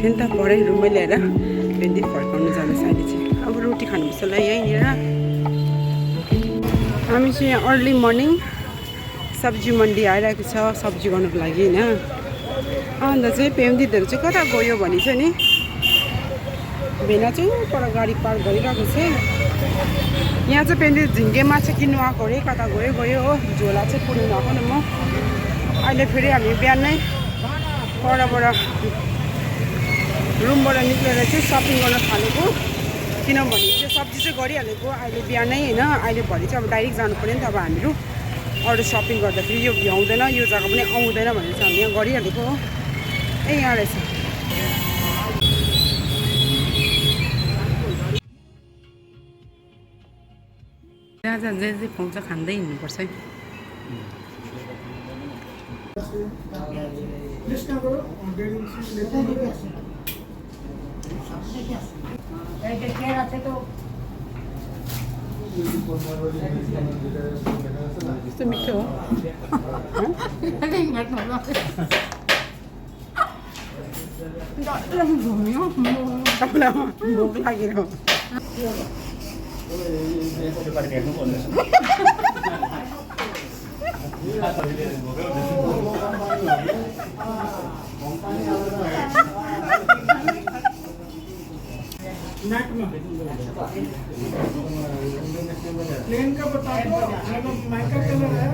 थियो नि त पढाइ रुममै ल्याएर फेरि फर्काउनु जाँदैछ अहिले चाहिँ। अब रोटी खानुपर्छ होला यहीँनिर। हामी चाहिँ यहाँ अर्ली मर्निङ सब्जी मन्डी आइरहेको छ सब्जी गर्नुको लागि होइन। अन्त चाहिँ पेम दिदीहरू चाहिँ कता गयो भने चाहिँ नि भेना चाहिँ पर गाडी पार्क गरिरहेको छ। यहाँ चाहिँ पेम दिदी झिङ्गे माछा किन्नु आएको अरे, कता गयो हो। झोला चाहिँ पुऱ्याउनु आएको नि म। अहिले फेरि हामी बिहानै परबाट रुमबाट निस्केर चाहिँ सपिङ गर्न थालेको, किनभने चाहिँ सब्जी चाहिँ गरिहालेको अहिले बिहानै होइन। अहिले भरि चाहिँ अब डाइरेक्ट जानु पऱ्यो नि त अब हामीहरू अरू सपिङ गर्दाखेरि यो भ्याउँदैन, यो जग्गा पनि आउँदैन भनेर चाहिँ हामी यहाँ गरिहालेको हो। ए यहाँ रहेछ जहाँ जहाँ जे जे पाउँछ खाँदै हिँड्नुपर्छ है। यस्तो मिठो हो भोक लागेर हो। प्लेन का बता दो, माइका कलर है।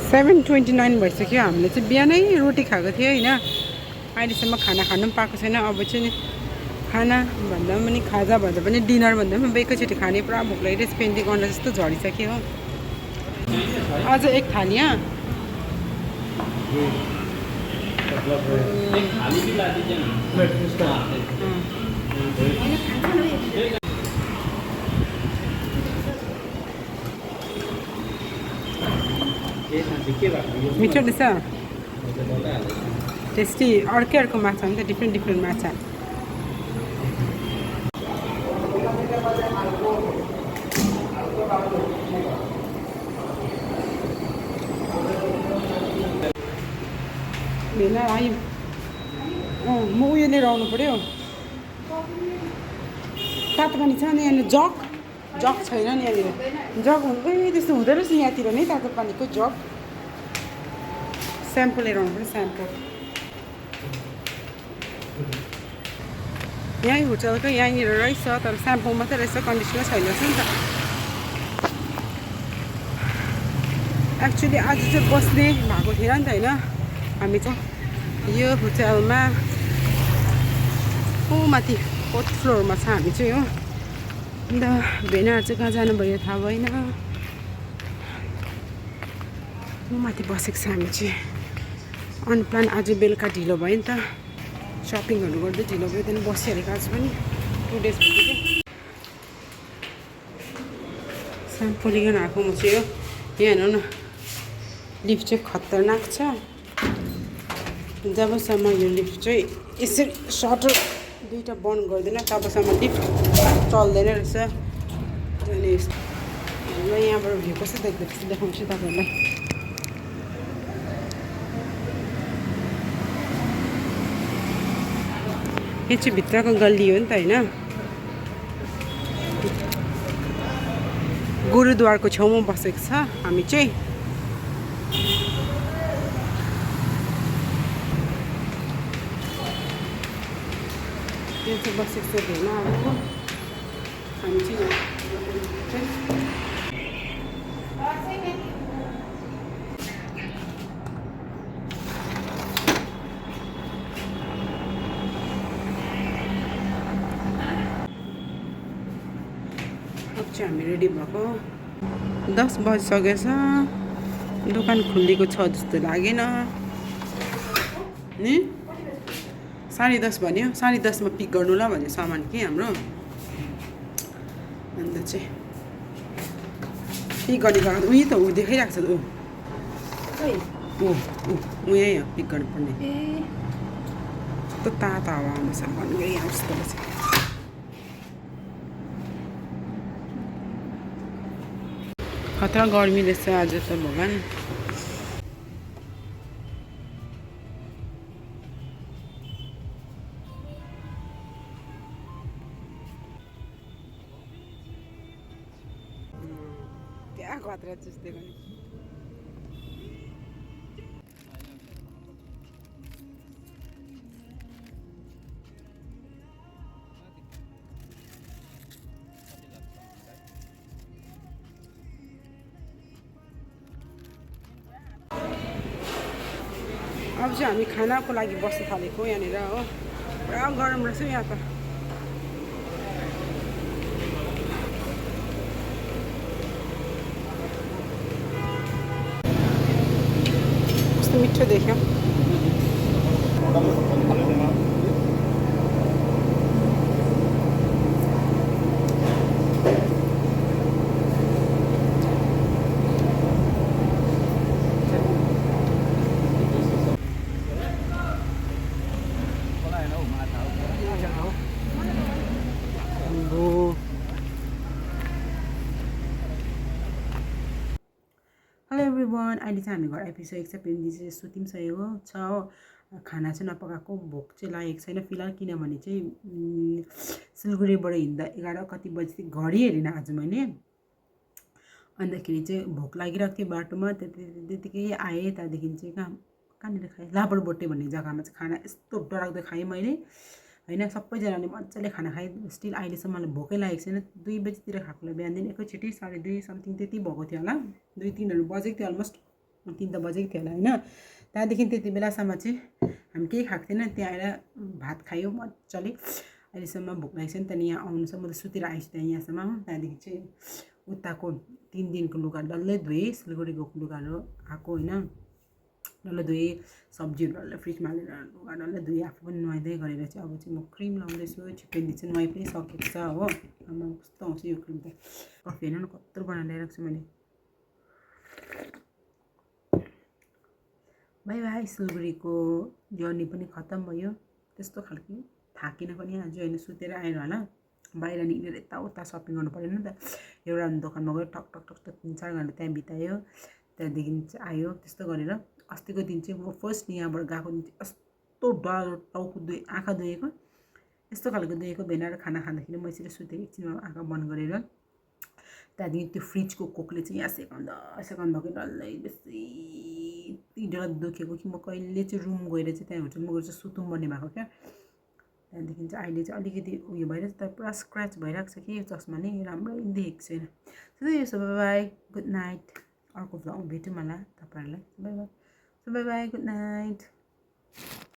7:29 भइसक्यो। हामीले चाहिँ बिहानै रोटी खाएको थियो होइन। अहिलेसम्म खाना खानु पनि पाएको छैन। अब चाहिँ नि खाना भन्दा पनि खाजा भन्दा पनि डिनर भन्दा पनि एकैचोटि खाने पुरा भोक लागिरहेछ। पेन्टी गर्न जस्तो झरिसक्यो हो। अझ एक थाली यहाँ มีเท่าไหร่ टेस्टी अर्कै अर्को माछा हुन्छ डिफ्रेन्ट डिफ्रेन्ट माछा बेला आयो म उयो लिएर आउनु पर्यो तातो पानी छ नि यहाँनिर जग जग छैन नि यहाँनिर जग हुनु त्यस्तो हुँदो रहेछ यहाँतिर नि तातो पानीको जग स्याम्पू लिएर आउनु पर्यो स्याम्पू यहीँ होटलको यहीँनिर रहेछ तर स्याम्पू मात्रै रहेछ कन्डिसनर छैन रहेछ नि त एक्चुअली आज चाहिँ बस्ने भएको थिएन नि त होइन हामी चाहिँ यो होटलमा माथि 4th फ्लोरमा छ हामी चाहिँ हो अन्त भेनाहरू चाहिँ कहाँ जानुभयो थाहा भएन माथि बसेको छ हामी चाहिँ अनप्लान आज बेलुका ढिलो भयो नि त सपिङहरू गर्दै ढिलो भयो त्यहाँदेखि बसिहालेको आज पनि 2 डेज भयो कि स्याम्पू लिएर आएको म चाहिँ हो यहाँ हेर्नु न लिफ्ट चाहिँ खतरनाक छ जबसम्म यो लिफ्ट चाहिँ यसरी सटर दुईवटा बन्द गर्दैन तबसम्म लिफ्ट चल्दैन रहेछ अनि ल यहाँबाट भ्यू कस्तो देख्दैछ देखाउँछु तपाईँहरूलाई यो चाहिँ भित्रको गल्ली हो नि त होइन गुरुद्वारको छेउमा बसेको छ हामी चाहिँ यो चाहिँ बसेको छ भेनाहरूको हामी चाहिँ हामी रेडी भएको 10 बजिसकेछ दोकान खुलेको छ जस्तो लागेन नि 10:30 भन्यो 10:30 मा पिक गर्नु ल भन्यो सामान के हाम्रो अन्त चाहिँ पिक गर्ने गएको उही त उ देखाइरहेको छ ऊ यही हो पिक गर्नुपर्ने कस्तो तातो हावा आउँदैछ भन्नु यस्तो रहेछ खतरा गर्मी रहेछ आज त भगवान क्या खतरा जस्तै गर्ने अब चाहिँ हामी खानाको लागि बस्न थालेको यहाँनिर हो पुरा गरम रहेछ यहाँ त कस्तो मिठो देख्यो हेलो एभ्रिवान अहिले चाहिँ हामी घर आइपुगिसकेको छ पेन्दी चाहिँ सुतिसकेको छ हो खाना चाहिँ नपकाएको भोक चाहिँ लागेको छैन फिलहाल किनभने चाहिँ सिलगढीबाट हिँड्दा 11 कति बजी घडी हेरिनँ आज मैले अन्तखेरि चाहिँ भोक लागिरहेको थियो बाटोमा त्यतिकै आएँ त्यहाँदेखि चाहिँ कहाँनिर खाएँ लाबरबोटे भन्ने जग्गामा चाहिँ खाना यस्तो डरलाग्दो खाएँ मैले होइन सबैजनाले मजाले खाना खाएँ स्टिल अहिलेसम्म मलाई भोकै लागेको छैन 2 बजीतिर खाएकोलाई बिहानदेखि एकैचोटि 2:30 समथिङ त्यति भएको थियो होला 2-3 बजेको थियो अलमोस्ट 3 त बजेको थियो होला होइन त्यहाँदेखि त्यति बेलासम्म चाहिँ हामी केही खाएको थिएन त्यहाँ आएर भात खायो मजाले अहिलेसम्म भोक लागेको छैन त्यहाँदेखि यहाँ आउनु छ म त सुतेर आइछु त्यहाँ यहाँसम्म त्यहाँदेखि चाहिँ उताको 3 दिनको लुगा डल्लै धोएँ सिलगढी गएको लुगाहरू आएको होइन डल्लै धोएँ सब्जीहरू डल्लै फ्रिजमा हालेर लुगा डल्लै धोएँ आफू पनि नुहाइँदै गरेर चाहिँ अब चाहिँ म क्रिम लाउँदैछु छिप्पेन्दी चाहिँ नुहाइ पनि सकेको छ हो आमा कस्तो आउँछ यो क्रिम त कफी हेर्नु न कत्रो बनाएर ल्याइरहेको छु मैले बाई बाई सिलगढीको जर्नी पनि खत्तम भयो त्यस्तो खालको थाकिन पनि आज होइन सुतेर आएर होला बाहिर निक्लेर यताउता सपिङ गर्नु परेन नि त एउटा दोकानमा गयो टक टक टक टक 3-4 घन्टा त्यहाँ बितायो त्यहाँदेखि चाहिँ आयो त्यस्तो गरेर अस्तिको दिन चाहिँ म फर्स्ट यहाँबाट गएको दिन चाहिँ यस्तो डर टाउको आँखा दुखेको यस्तो खालको दुखेको भेनाएर खाना खाँदाखेरि म यसरी सुतेको एकछिनमा आँखा बन्द गरेर त्यहाँदेखि त्यो फ्रिजको कोकले चाहिँ यहाँ सेकाउँदा भएको डल्लै बेसी डर दुखेको कि म कहिले चाहिँ रुम गएर चाहिँ त्यहाँ होटलमा गएर चाहिँ सुतौँ भन्ने भएको क्या त्यहाँदेखि चाहिँ अहिले चाहिँ अलिकति उयो भइरहेको छ तर पुरा स्क्रच भइरहेको छ कि यो चस्मा नै राम्रै देखेको छैन सो यो सब बाई गुड नाइट अर्को भ्लग भेटौँ होला तपाईँहरूलाई बाई बाई गुड नाइट